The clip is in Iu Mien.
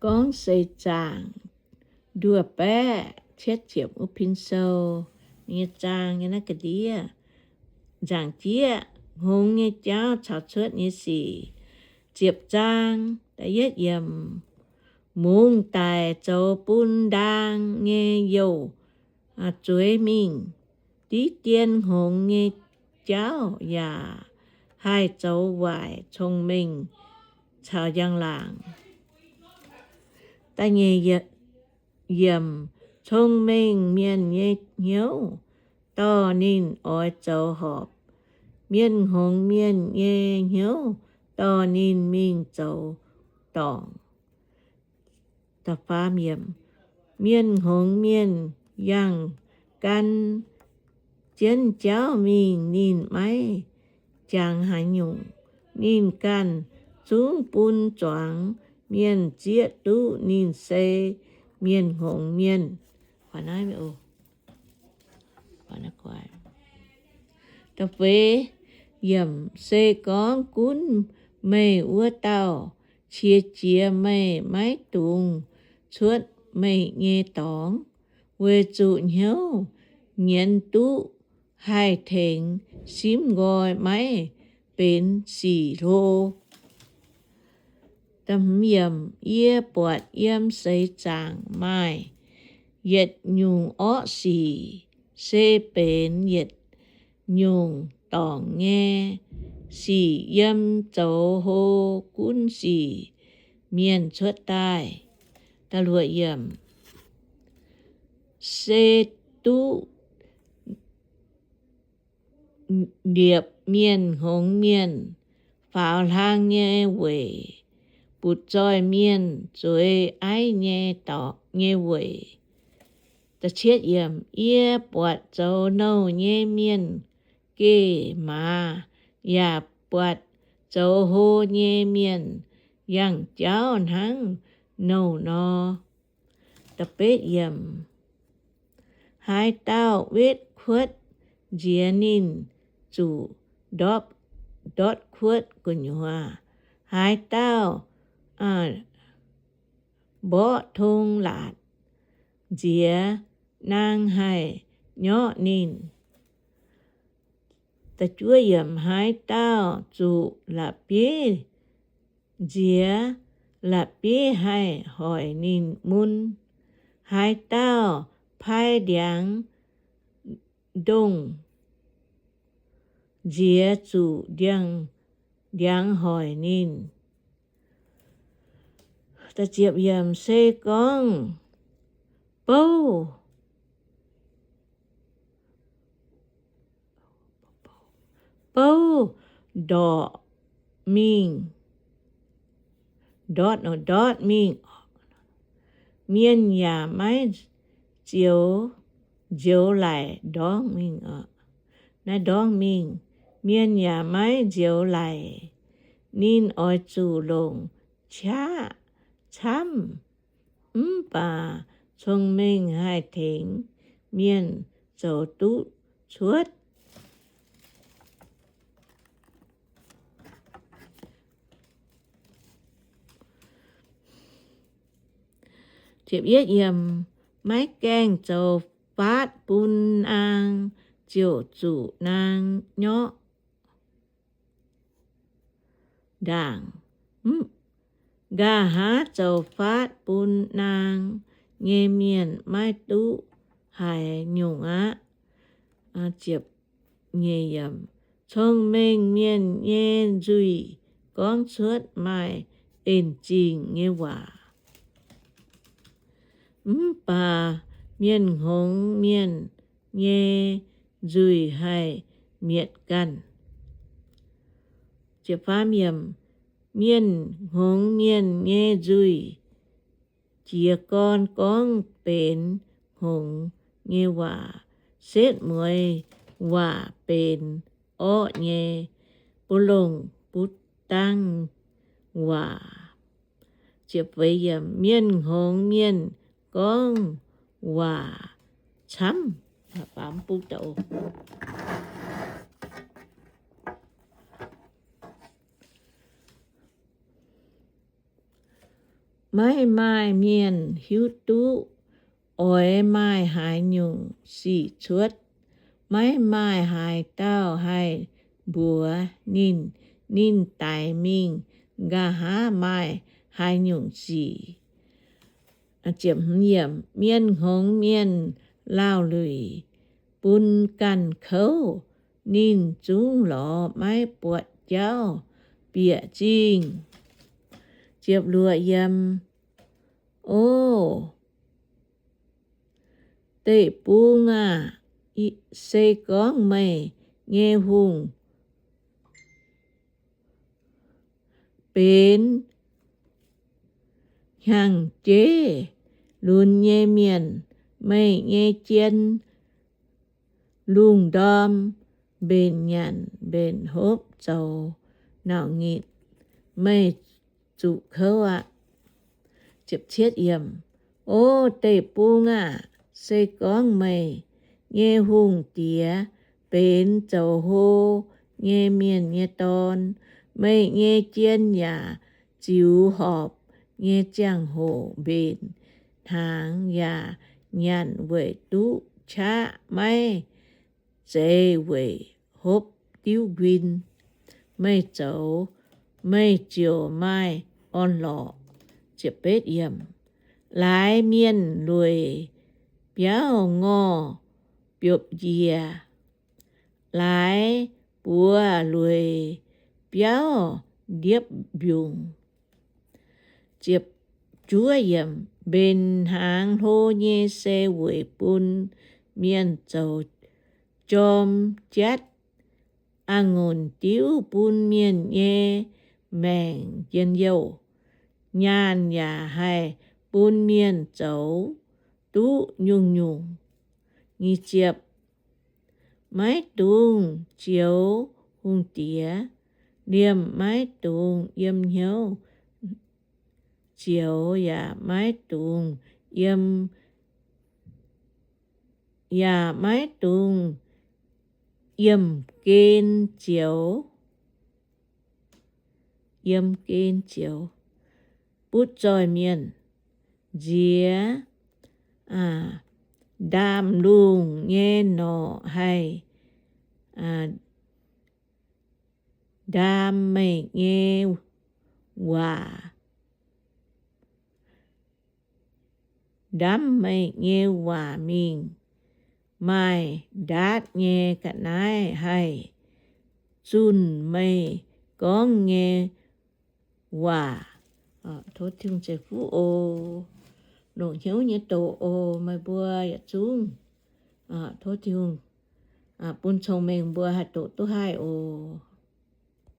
Gorngv seix zaangc nduov baeqv cietv ziepc wuov pin sou nyei zaang nyei naaiv ga'ndiev. Nzaangc jieqv hngongx nyei jauv caux cuotv nyei sic. Ziepc zaang da'yietv yiemc, mungz daic zoux bun ndaang nyei youh zueiz mingh. Diqv dien hngongx nyei jauv yaac haih zoux waaic cong-mengh caux njang-laangc. Da'nyeic yiemc, cong-mengh mienh nyei hnyouv dorh ninh oix zoux horpc. Mienh hngongx mienh nyei hnyouv dorh ninh mingh zoux dorngc. Mienh hngongx mienh yangh gan jienv jauv mingh ninh maiv jangx haaix nyungc. Ninh ganh zungv bun zuangx mienh zieqv duqv ninh se mienh hngongx mienh. Da'feix yiemc, se gorngv gunv meih wuov dauh qiex jiez meih maiv dungx cuotv meih nyei dorngx, weic zuqc hnyouv nyienz duqv haih tengx simv nqoi maiv benx sic hlo. Yie buatc yiem seix zaangc maaih yietc nyungc orqv sic, se benx yietc nyungc dorngc nyei sic yiem zoux hlo gunv sic mienh cuotv daaih. Se duqv ndiepc mienh hngongx mienh, faaux hlang nyei weic, butv-zoih mienh zueiz aiv nyei dorngx nyei weic. Yie buatc zoux nouh nyei mienh geh maaz, yaac buatc zoux hlo nyei mienh yangh jauv hnangv nouh nor. Haaix dauh wetv kuotv nziex ninh zuqc ndortv kuotv gu'nyuoz. Haaix dauh mborqv tong laatc nziex naang haih nyorqv ninh. Haaix dauh zuqc la'bieiv nziex, la'bieiv haih hoic ninh mun. Haaix dauh pai ndiangx ndongh nziex zuqc ndiangx hoic ninh. Se gorngv bouv, bouv ndortv mingh, ndortv, ndortv mingh, mienh yaac maiv nzioux, nzioux laic ndorngv mingh. Naaiv ndorngv mingh, mienh yaac maiv nzioux laic. Ninh oix zuqc longc qaqv camv, mv baac cong-mengh haih tengx mienh zoux duqv cuotv. Maiv gaengh zoux faatv bun naang, ziouc zuqc naang nyorqv ndaangc. Nqa'haav zoux faatv bun naang nyei mienh maiv duqv haaix nyungc aqv. Cong-mengh mienh nyei nzuih gorngv cuotv maaih en zingh nyei waac, mv baac mienh hngongx mienh nyei nzuih haih mietc ganh. Mienh hngongx mienh nyei nzuih jiez gorn gorngv benx hngongx nyei waac, setv mueiz waac benx orqv nyei, bun longc butv dangv waac. Mienh hngongx mienh gorngv waac camv. Maiv maaih mienh hiuv duqv oix maaih haaix nyungc sic cuotv. Maiv maaih haaix dauh haih mbuox ninh, ninh daic mingh nqa'haav maaih haaix nyungc sic. Mienh hngongx mienh laauh luic bun ganh kouv, ninh zungv lorz maiv buatc jauv bieqc zingh. O deic-bung aah! Se gorngv meih nyei hungh benx hnyangx-jeiv lunx nyei mienh, meih nyei jien lungh ndorm mbenc nyanc mbenc hopv zoux nauc nyitc, meih zuqc kouv aqv. O deic-bung aah! Se gorngv meih nyei hungh diex benx zoux hlo nyei mienh nyei dorn, meih nyei jien yaac ziux horpc nyei ziangh hoc mbenc hnaangx yaac nyanc weic duqv qaqv, maiv zeiz weic hopv diuv nquin. Meih zoux, meih ziouc maaih orn-lorqc. Laaix mienh lueic biauv ngorh biopv njiec, laaix buoz lueic biauv ndiepv mbiungc. Mbenc hnaangx hlo nyei se weic bun mienh zoux jorm jatv, a'ngunc diuv bun mienh nyei maengc njien-youh, nyaanh yaac haih bun mienh zoux duqv nyungc-nyungc. Maiv dungx zioux hungh diex, liemh maiv dungx yiem hnyouv zioux, yaac maiv dungx yiem, yaac maiv dungx yiemh gen zioux. Yiemh gen zioux. Butv zoih mienh, nziex ndaamv-lungh nyei norqc haih ndaam meih nyei waac, ndaamv meih nyei waac mingh. Maaih ndaatv nyei ga'naaiv haih zunh meih gorngv nyei waac. Tov Tin-Hungh ceix fuqv oc. Longc hnyouv nyei doqc oc, meih mbuo yietc zungv. Tov Tin-Hungh bun cong-mengh mbuo haih doqc duqv haih oc.